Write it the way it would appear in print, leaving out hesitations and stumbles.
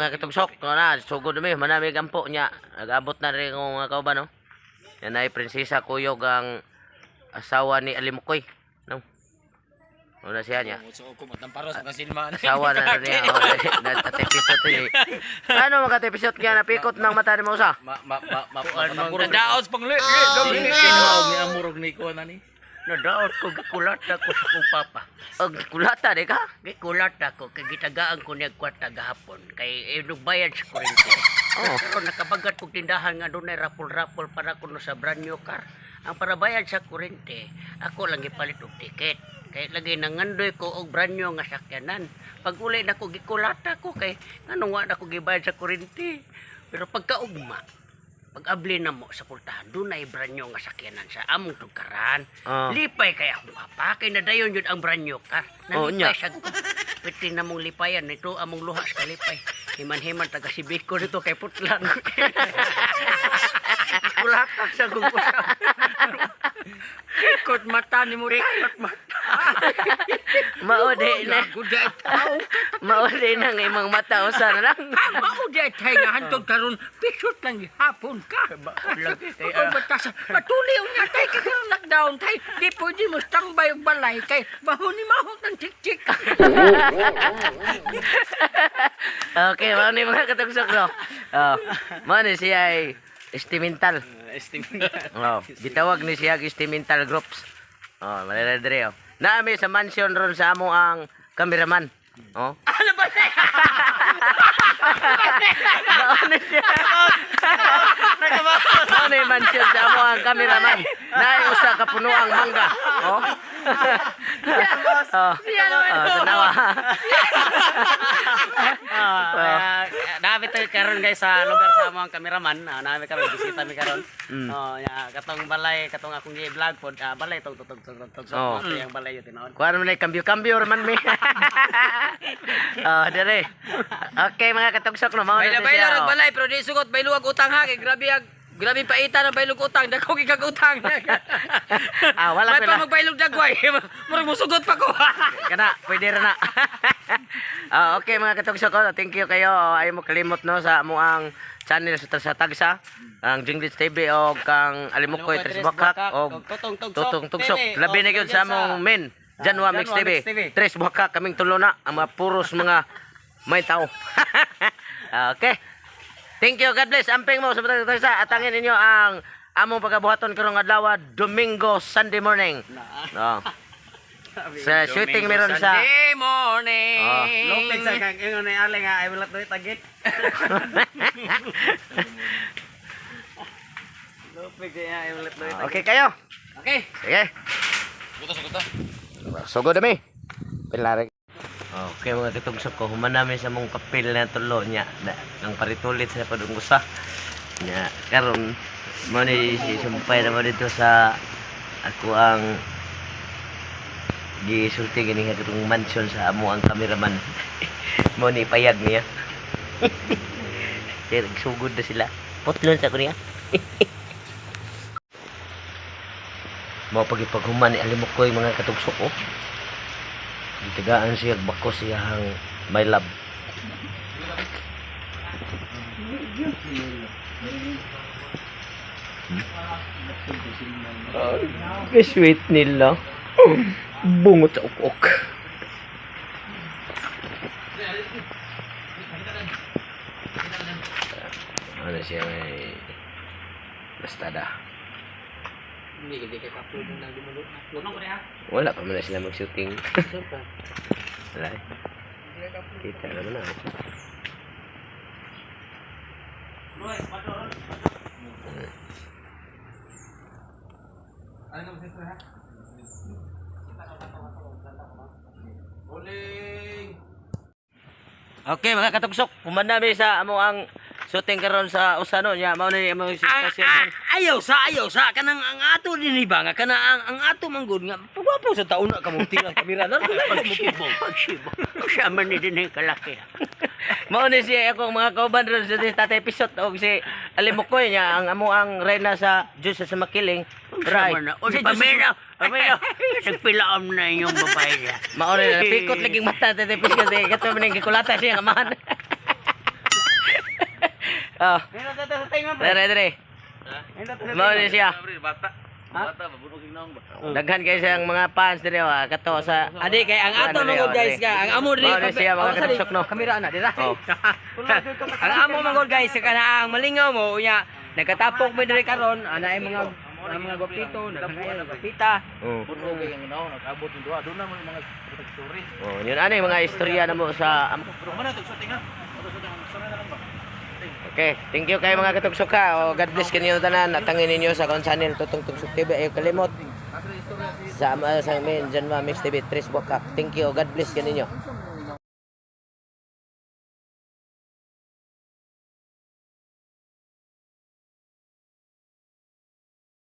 mga katugsok, no na, sugod na mi, manami gampo niya. Nag-abot na rin ang mga kauban, no. Yan ay Prinsesa Kuyog ang asawa ni Alimukoy. No. Una siya niya. So ko matamparos makasilma. Asawa na rin niya. Oh, natatepisot niya. Ano makatepisot niya? Napikot ng mata ni Musa. Ma ma ma ma. Nadaos pang li. Ni amurog ni ko na ni. Nadaot ko gikulat ako sa kong papa. Og kulata di ka? Gikulat ako kay gitagaan ko niya kwarta gahapon kay nagbayad sa kuryente. Oh. Pero nakabagat kog tindahan nga dunay rapol-rapol para kuno sa brand new car. Ang para bayad sa kuryente, ako lang gipalit og ticket. Kay lagi nangandoy ko og brand new nga sakyanan. Pag uli nako gikulat ako kay nganong wa na ko gibayad sa kuryente. Pero pagkaugma, pag-abli na mo sa pultahan, dunay brand new nga sakyanan sa among tugkaran. Ah. Lipay kay akong papa, kay nadayon yun ang brand new car. Oo, Nalipay nya. sa piti na mong lipayan nito among luha sa kalipay. Himan-himan taga Sibiko nito kay Putlan. Kulata sa gugusam. Ikot mata ni mo. Ikot mata. Maudi na. Guday tao. Maudi na ang imong mata usa na lang. Ha, mao di tay nga hantod karon pisot lang gihapon ka. Lagi kay Kung batas, patuli unya tay kay karon lockdown tay. Di pwede mo standby og balay kay baho ni mahot ng tik-tik. Okay, mao ni mga katugsok no. Oh, mao ni siya ay estimental. Oh, gitawag ni siya estimental groups. Oh, malala dire oh. Naami sa mansion ron sa amo ang cameraman. Oh. Ano ba na? Mao ni siya. Mao ni mansion sa amo ang cameraman. Naay usa ka puno ang mangga. Oh. Oh. Oh, tanawa. Nami to karon guys sa lugar sa among cameraman. Nami karon bisita mi karon. Oh, ya katong balay katong akong gi-vlog pod, balay tong tutog tug tug. So, Oh. oh. Ang balay yun tinuod. Kuan man kambyo-kambyo ra man mi. Oh, dire. Okay mga katugsok no, mao na Bayla ni bayla siya, rag oh. balay pero di sugot baylo ag utang ha kay grabe ag grabe paita ng baylog utang dako gikag utang. Ah, wala May ko pa na. magbaylog dagway. Murag musugot pa ko. Kana, pwede ra na. Ah, okay mga katugsok, oh, thank you kayo. Oh, ayaw mo kalimot no sa amo ang channel sa Tagsa, ang Jinglits TV o kang Alimukoy Tres Bakak o Tutong Tugsok Tutong Tugsok. TV, Labi og na gyud sa among men, Janwa Mix Janwa TV. Mix TV. Tres Bakak kaming tulo na ang mga puros mga may tao. Ah, okay. Thank you. God bless. Amping mo sa mga Tagsa. Atangin ninyo ang among pagabuhaton karong adlaw, Domingo, Sunday morning. Oh. Sa shooting meron sa Sunday morning. Oh. Lupig sa kang ingon ni Ale nga I will not do it again. Lupig siya I will not do it again. Okay kayo. Okay. Sige. Sugod na mi. Pilari. Okay mga katugsok ko, human namin sa mong kapil na tulo niya na, nang paritulit sa padunggusa. Niya karon mo ni sumpay na mo dito sa ako ang gisulti gini nga katong mansion sa amo ang cameraman. Mo ni payag niya. Kaya nagsugod na sila. Putlon sa ko niya. Mao pagipaghuman ni Alimukoy mga katugsok oh. Gitagaan siya bako siyang my love. Ay, sweet nila. Bungot sa ukok. Ano siya may basta da. Hindi ka upload nang di mo upload. Wala pa man na sila mag-shooting. Wala eh. Kita naman na. Oh. Okay mga katugsok, human nami sa amo ang shooting karon sa Usano nya mao ni amo sitwasyon. Ayaw sa kanang ang ato dinhi ba nga kanang ang ato man gud nga pagwapo sa taon na kamo tingang kamera na Pagsibong, pagsibong. Siya man ni din kalaki. Mao ni siya akong mga kauban ron sa si Tatay Pisot og si Alimukoy niya ang amo ang reyna sa Diyos sa Makiling. Right. Right. O si Pamela, Pamela, nagpilaom na inyong babae niya. Mao ni napikot laging mata Tatay Pisot kasi kato man ning gikulata siya kamahan. Oh. Nindot to sa tingon, pre. Dere dere. Nindot to sa Mao ni tingon. siya. Pre, bata. Bata, mabunog yung naong ba? Daghan kay siyang mga fans dere wa kato sa Adi kay ang ato Ano, mga guys ano, ka, ang amo diri. Mao ni siya mga katugsok no. Kamera na dira. Oh. Ang amo mga guys kana ang malingaw mo unya nagkatapok mi diri karon ana ay mga gwapito, nagkaya gwapita. Oh. Bunog yung naong, nag-abot yung duha. Doon na mo yung mga story. Oh, yun ano yung mga istorya na mo sa Pero man na, tugsuting ha. Tugsuting, ang story na lang ba? Okay, thank you kay mga katugsok ha. Oh, God bless kanyo tanan. Atangin ninyo sa akong channel Tutong Tugsok TV ayo kalimot. Sa ama sa amin, Janma Mix TV, Tris Wakak. Thank you. God bless kaninyo.